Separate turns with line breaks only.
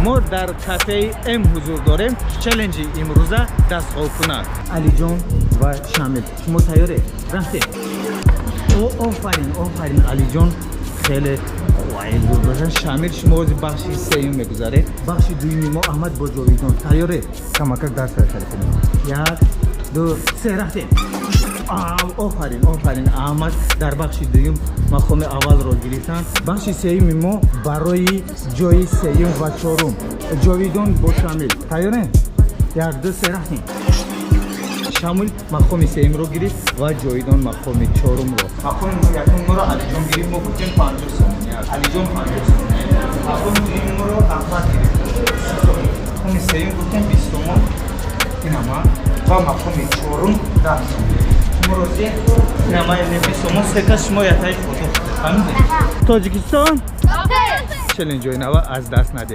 Мо дар кафеи М ҳузур дорем. Челленҷи имрӯза дастғолкунак. Алиҷон ва Шамил, шумо тайёред? Рафтем. О, офарин, офарин, Алиҷон хеле хуайл. Шамил, шумо ози бахши сеюм мегузаред. Бахши дуюми мо Аҳмад бо Ҷовидон. Тайёред? Камакак даст хеле кунед. Як, ду, се, рафтем. Офарин, офарин. Аҳмад дар бахши дуюм мақоми аввалро гирифтанд. Бахши сеюми мо барои ҷои сеюм ва чорум Ҷовидон бо Шамил. Тайёрем? Як, ду, се, рафтем. Шамил мақоми сеюмро гирифт ва Ҷовидон мақоми чорумро. Мақоми якумро Алиҷон гирифт, мо гуфтем 50 сомонӣ, Алиҷон 50 сомонӣ. Мақоми дуюмро Аҳмад гирифт, 30 сомонӣ. Мақоми сеюм гуфтем 20 сомон, инама, ва мақоми чорум 10 сомонӣ. Шумо розие? Инама, 20 сомон. Се кас шумо ятаи фото, фаҳмидед? Тоҷикистон, челленҷои нава аз даст надиҳед.